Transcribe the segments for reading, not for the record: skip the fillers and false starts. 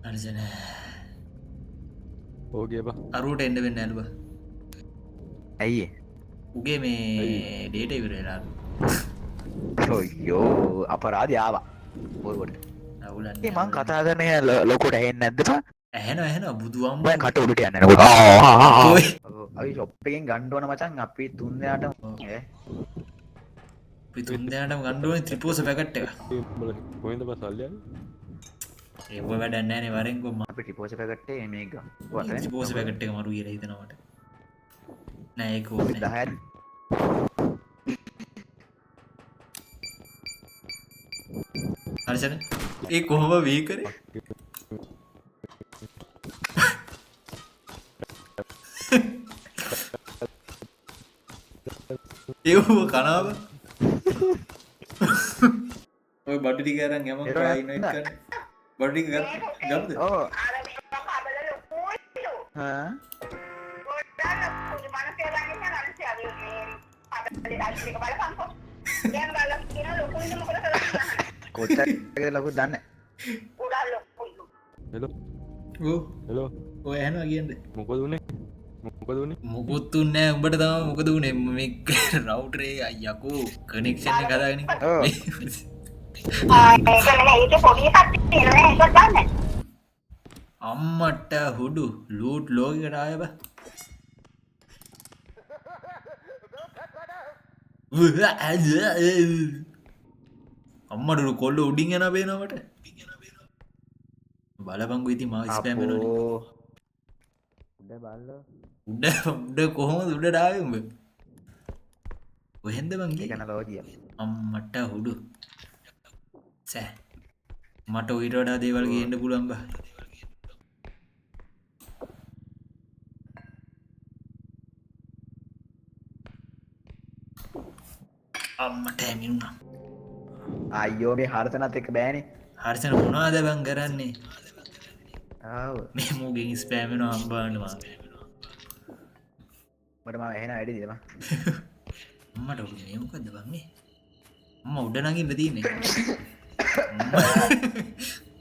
හරිසන ඔව් ගියා බා. අරුවට එන්න වෙන්නේ නෑලු බා. ඇයි ඒ? උගේ මේ ඩේටා ඉවර වෙලා. ඔයෝ අපරාධය ආවා. බොරුවට. අවුලක් ඒ මං කතා කරන එක ලොකුට ඇහෙන්නේ නැද්ද බා? ඇහෙනවා ඇහෙනවා බුදුහාමුදුරුවෝ. මං කට උඩට යන්නේ නේද? ඔය අපි ෂොප් එකෙන් ගන්න ඕන මචං අපි තුන් දෙනාටම ඈ. අපි තුන් දෙනාටම ගන්න ඕනේ ත්‍රිපෝස පැකට් එක. උඹලා කොහෙන්ද බා සල්ලි ආවේ? ඒක ඔය වැඩක් නෑනේ වරෙන් කොම්ම. අපි ත්‍රිපෝස පැකට් එකේ මේක ගමු. ත්‍රිපෝස පැකට් එක මරු කියලා හිතනවා මට. නෑ ඒක ඕනේ නෑ. 10ක් හරිසන ඒ කොහොම වී කරේ? ඒ ඔබ කනාව ඔය බඩු ටික අරන් යමන් ඒවා ඉන්වයිට් කරන්න. බඩු ටික ගමුද? ඔව්. හා කොච්චර ලොකුද දන්නේ හෙලෝ ඔව් හෙලෝ ඔය ඇහෙනවා කියන්නේ. මොකද උනේ? මොකද උනේ? මොකුත් උන්නේ නෑ උඹට තමයි මොකද උනේ මේ රවුටර් එක අයියකෝ කනෙක්ෂන් එක හදාගෙන ඔව්. අම්මට හුඩු ලූට් ලෝකෙකට ආයෙ බා. අම්මට උඩු කොල්ල උඩින් යනවා පේනවා මට. බලපංකෝ ඉතින් මාව ස්පෑම් වෙනවනේ. අපෝ උඩ බල්ලෝ උඩ උඩ කොහොමද උඩට ආවේ උඹ? කොහෙන්ද බං ඒක ගියේ? නලෝජිය. අම්මට හුඩු. සෑ මට ඊට වඩා දේවල් ගේන්න පුළුවන් බා. අම්මට ඇමිනුනා. අයියෝ මේ හර්ෂණත් එක්ක බෑනේ. හර්ෂණ මොනවද බං කරන්නේ? ආව්. මේ මූගෙන් ස්පෑම් වෙනවා හම්බවන්න මා. මට මාව ඇහෙන වැඩි දිද බං. අම්මට උඩ මේ මොකද්ද බං මේ? අම්මා උඩ නගින්න තියෙන්නේ.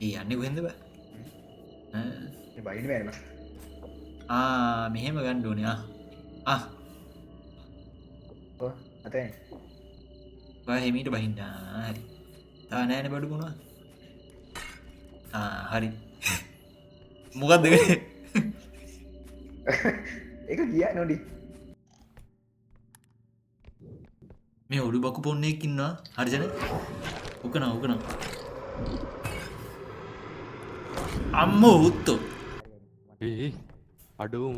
ඒ යන්නේ කොහෙන්ද බං? ඈ මේ බයින්න බෑනේ බං. ආ මෙහෙම ගන්න ඕනේ. ආ ආ ඔව් අතේ. ඔයා හිමීට බහින්න. ආ හරි. තව නෑනේ බඩු මොනවද? ආ හරි. මොකද්ද කරේ? ඒක ගියා නෝඩි. මේ ඔඩු බකු පොන්නේක් ඉන්නවා. හරිද? උකනා උකනා. අම්මෝ උත්තෝ. ඒ අඩෝ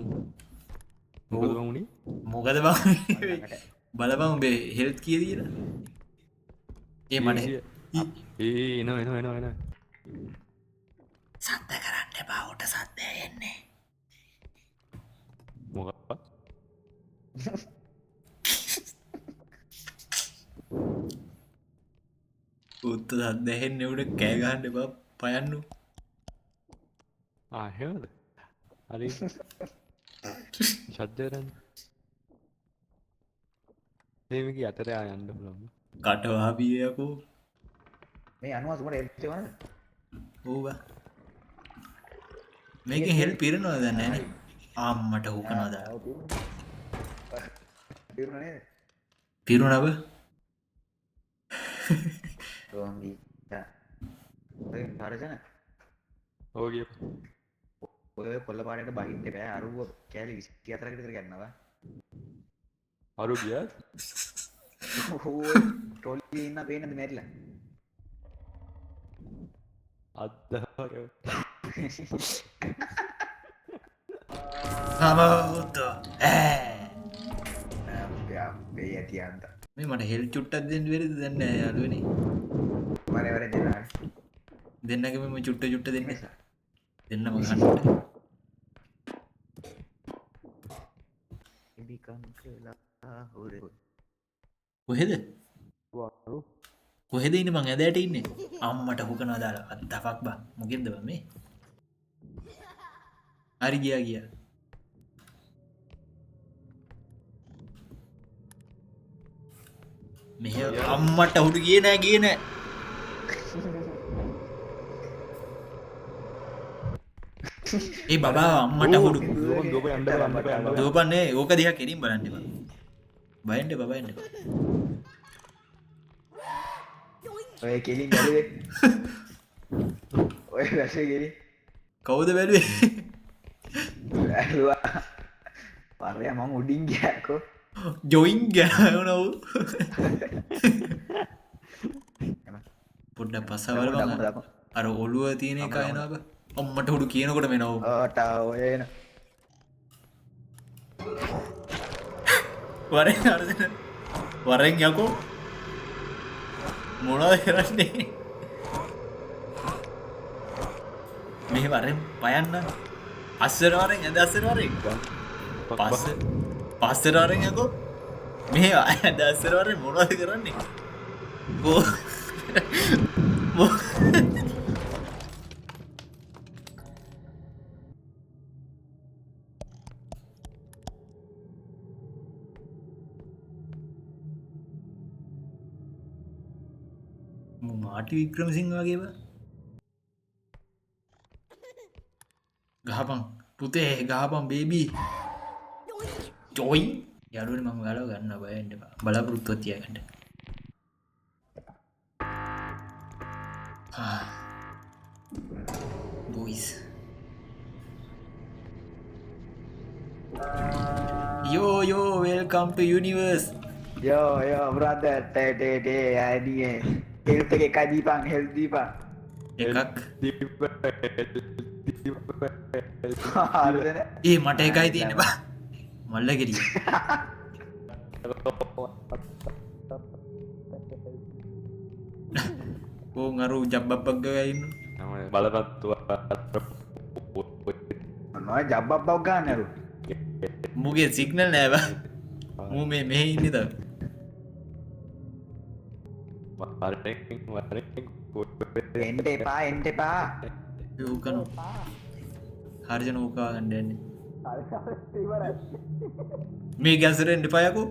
මොකද බං උනේ? මොකද බං? බලපන් උඹේ හෙල්ත් කීයද කියලා. ඒ මට ඒ එනවා එනවා එනවා එනවා. සද්ද කරන්න එපා උට සද්ද එන්නේ. මොකක්ද? උත්ත සද්ද ඇහෙන්නේ උඩ කෑ ගහන්න එපා පයන්නු. ආ එහෙමද? හරි. ශබ්ද කරන්න. මේ මේක යටට ආ යන්න පුළුවන්. කට වහපියේ යකෝ. මේ 98 උඹට හෙල්ප් එක ඕනද? ඔව් බා. මේකෙන් හෙල්ප් පිරෙනවද දන්නේ නෑනේ. අම්මට හුකනවා දාලා. ඔව් පිරුණා නේද? පිරුණා බ. රෝංගි. ඔය හර්ෂණ ඔව් ගියා. ඔය කොල්ල පාරට බහින්න බෑ අරුව කෑලි 24කට විතර ගන්නවා බා. අරු ගියාද? ඔය ට්‍රොලි ඉන්න පේන්නද මැරිලා? අද්දා ආම උත්තෝ. ඈ අපේ ඇති අන්ත. මේ මට හෙල්ප් චුට්ටක් දෙන්න බැරිද දන්නේ නෑ යාළුවනේ. වරේ වරේ දෙන්න. දෙන්නගෙම මේ චුට්ට චුට්ට දෙන්න. දෙන්නම ගහන්න. ඉබිකම් කියලා හොරේ. කොහෙද? අරු කොහෙද ඉන්නේ මං ඇදයට ඉන්නේ. අම්මට හුකනවා දාලා. අත්තපක් බා. මොකෙන්ද බං මේ? හරි ගියා ගියා. මෙහෙ අම්මට හුඩු ගියේ නෑ ගියේ නෑ. ඒ බබා අම්මට හුඩු. දුවපන් දුවපන් යන්න එපා යන්න එපා යන්න එපා. දුවපන් නේ ඕක දිහා කෙලින් බලන්න එපා. බයෙන්න එපා බයෙන්න එපා. ඔය කෙලින් බැලුවේ. ඔය වැසේ කෙලින්. කවුද බැලුවේ? බැලුවා. පරයා මං උඩින් ගියාකෝ. ජොයින් ගියා වුණා ඌ. පොඩ්ඩක් පස්ස බලපන්. අර ඔළුව තියෙන එක එනවා බා. අම්මට හුඩු කියනකොට මෙනවා ඌ. ඔව් තා ඔය එන. වරෙන් අරගෙන වරෙන් යකෝ මොනවද කරන්නේ මේ වරෙන් පයන්න අස්සර වරෙන් ඇද අස්සර වරෙන් පස්සර වරෙන් යකෝ මේ ඇද අස්සර වරෙන් මොනවද කරන්නේ කෝ මාටි වික්‍රමසිංහ වගේ බා. ගහපන් පුතේ ගහපන් බේබි. ජොයි යාළුවනේ මං ඔයාලව ගන්නවා බය වෙන්න එපා. බලාපොරොත්තුවක් තියාගන්න. ආ boys. Yo yo welcome to universe. Yo yo brother ටේ ටේ ටේ අයිඩියේ හෙල්ත් එක එකයි දීපන් හෙල්ත් දීපන් එකක් දීපන්. හරිද නේ? ඒ මට එකයි තියෙන්නේ බා මල්ල ගෙඩිය. ඕන් අර ජබ්බබ්බක් ගා ඉන්න බලපත්තු මොනවා ජබ්බබ්බක් ගන්න අර මුගේ සිග්නල් නෑ බා. මූ මේ මෙහෙ ඉන්නේ තව. එන්න එපා එන්න එපා. ඌකනෝ හරිජන ඌකා ගන්න යන්නේ. මේ ගැසර එන්න එපා යකෝ.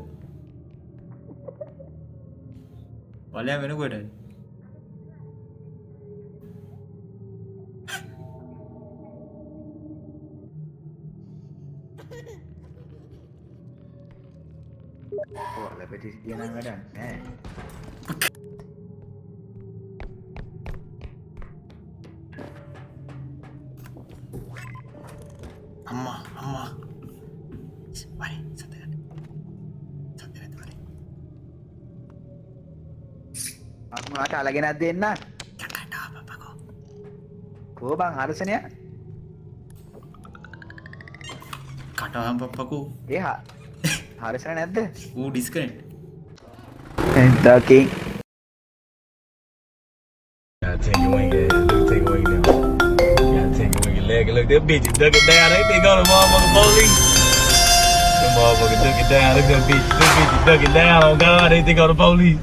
ඵලයන් වෙන කොහෙටද? ඔයාලා පිටිස් ගියා නම් වැඩක් නෑ. අම්මා අම්මා වරේ සද්ද ගන්න. සද්ද නැද්ද වරේ? අම්මාට අලගෙනක් දෙන්න. කකට ආපපකෝ. කෝ බං හර්ෂණය? කටවහම් පප්පකෝ. ඒ හර්ෂණ නැද්ද? ඌ disconnect. එතකින් Gotta take your wing, yeah. Look, take a wing now. Gotta take a wing leg. Look, them bitches duck it down. They think all the motherfucking police. Them motherfuckers duck it down. Look, them bitches duck it down. On God, they think all the police.